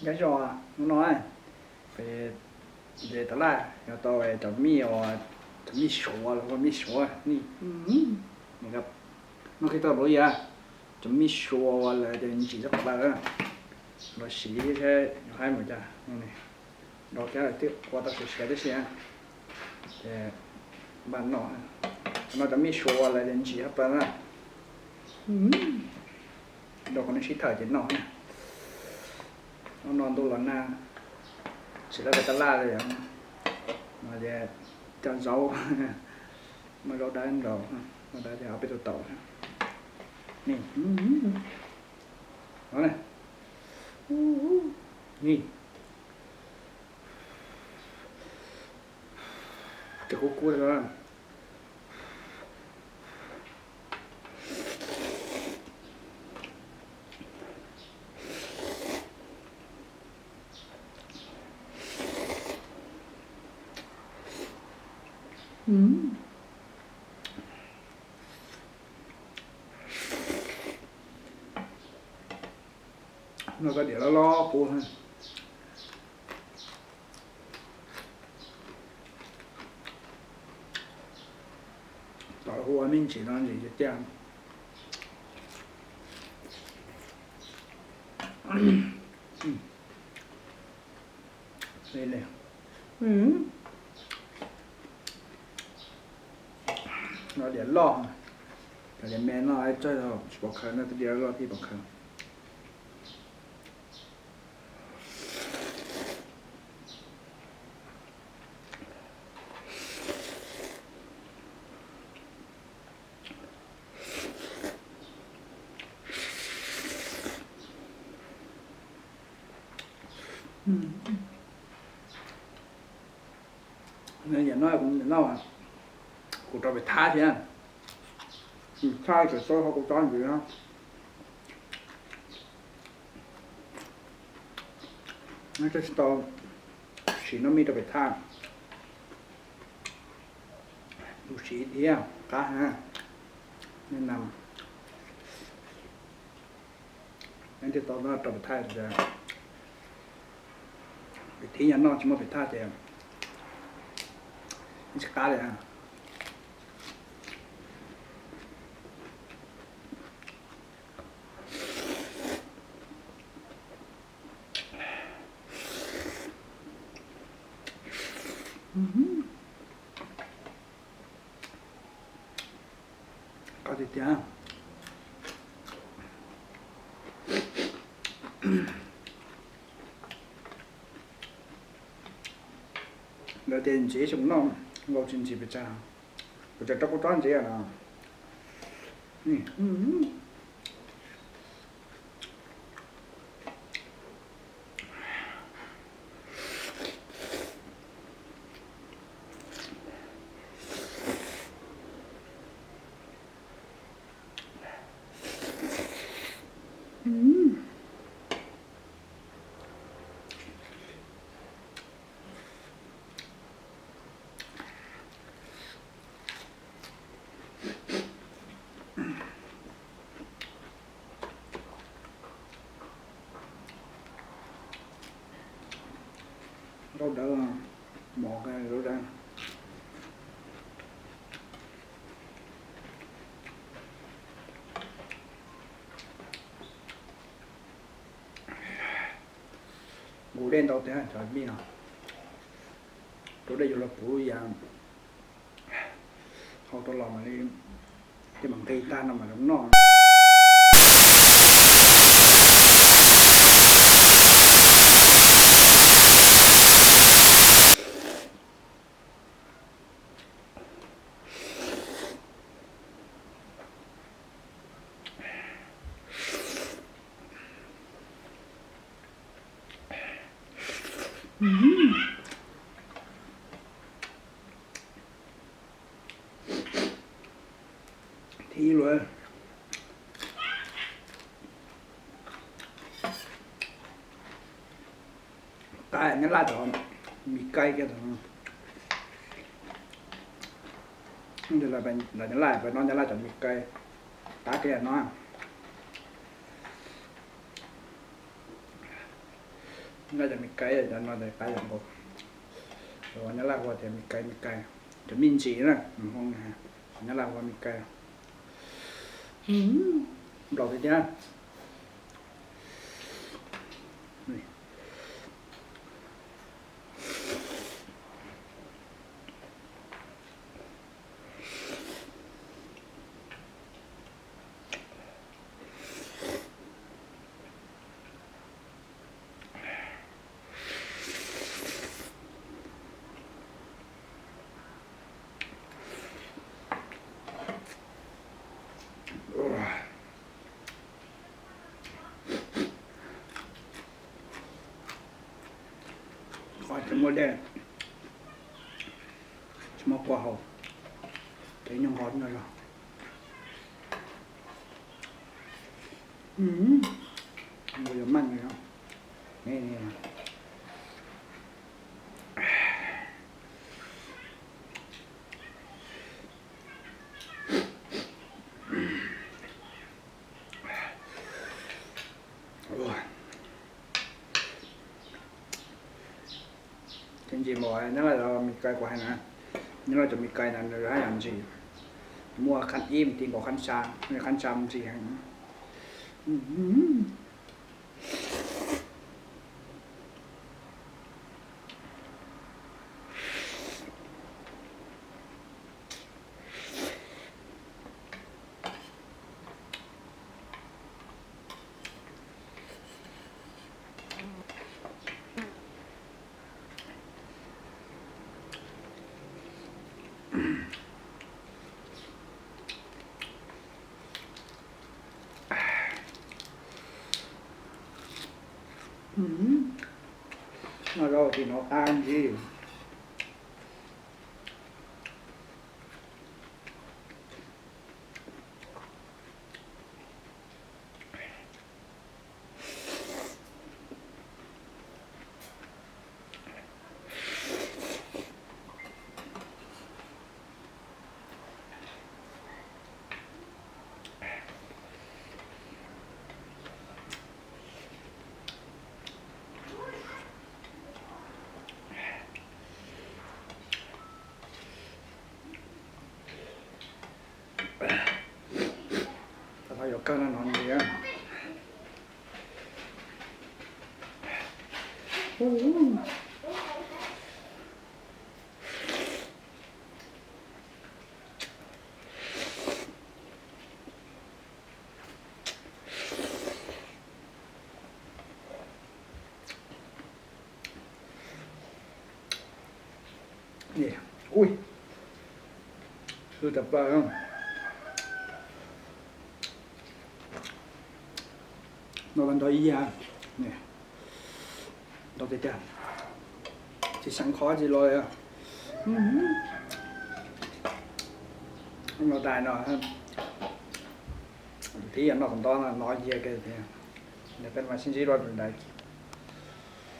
Nyob zoo, hnub no peb ntes tas laj yog tau cov mij, cov mij suav los ua mij suav ni. Noj kiag tau luv yam, cov mij suav uas lawv tias ntsim tshaj plaws, los siv thiab seb yuav haib mus cas. Nrog thiab lawv twb ua tau siav siav tib si, ces npaj noj. Qhov no cov mij suav uas lawv tias ntsim tshaj plaws na. Rau qhov nej sib thawj ces noj. Hnub no ntuj los nag, tsis lawv pem tab laj li, no ces cov zaub, muaj zaub dawb nkaus, zaub dawb ces ob peb tug taum. Ni, ni, ces kub kub. Noj tau diav loj loj qub. Tom hu ua me ntsis no ntsis tiag tiag. Li, li. No diav loj, cov diav me no txawj tsis pom khaws, no diav loj thiaj pom khaws. Yam no kuv, kuv rau pem thab thiab. Thab tseem txob qhov kuv tsob ntxiv no. Tsis tau siv noj mij rau pem thab. Tus siv thiab qab heev. Neb na, neb thiaj tau rau pem thab tias, pem thib nyuag noj tsis muaj pem thab ces tsis qab li. Qab tiag tiag. Lawv tias ntxiv xyoo noj, nkaus tsis ntxiv pes tsawg, pes tsawg rau kuv tsob ntxiv no. Zaub dawb, mov zaub dawb. Kuv dej ntau tiag cov mij no, rau dej yuav los puv yam, hau tau los mam li, tej mam nqis tag no mam li noj. Thib ib luaj, qab Nyab Laj cov mis kaib kiag. Lawv Nyab Laj pab noj Nyab Laj cov mis kaib, qab kiag no. Nyob cov me kais cov no ces qab yam nkaus. Cov Nyab Laj hu tias me kais, me kais, cov me ntsis na, Hmoob, Nyab Laj hu me kais. Nplaum tiag tiag. Qhov tsis muaj dej, tsis muaj kua haus, ces nyuag nqos no zog. Yuav meej li no. Ces ntsis npaum nyob los cov me kais kuv hais na, nyob los cov me kais na nws haj yam ntsis, muaj khab ib mas ti nkaus khab xya, khab xya ntsis heev. Noj zaub tim no qab ntsis. Tam no yuav kawg no no ntsis. Ui, hwj tawm plaws. No los ntau ib yam, ntau tiag tiag, tsis xeev qhov tsis los li. No tais no, tib yam noj tom ntoj no cia kiag, peb mam sib ntsib dua daim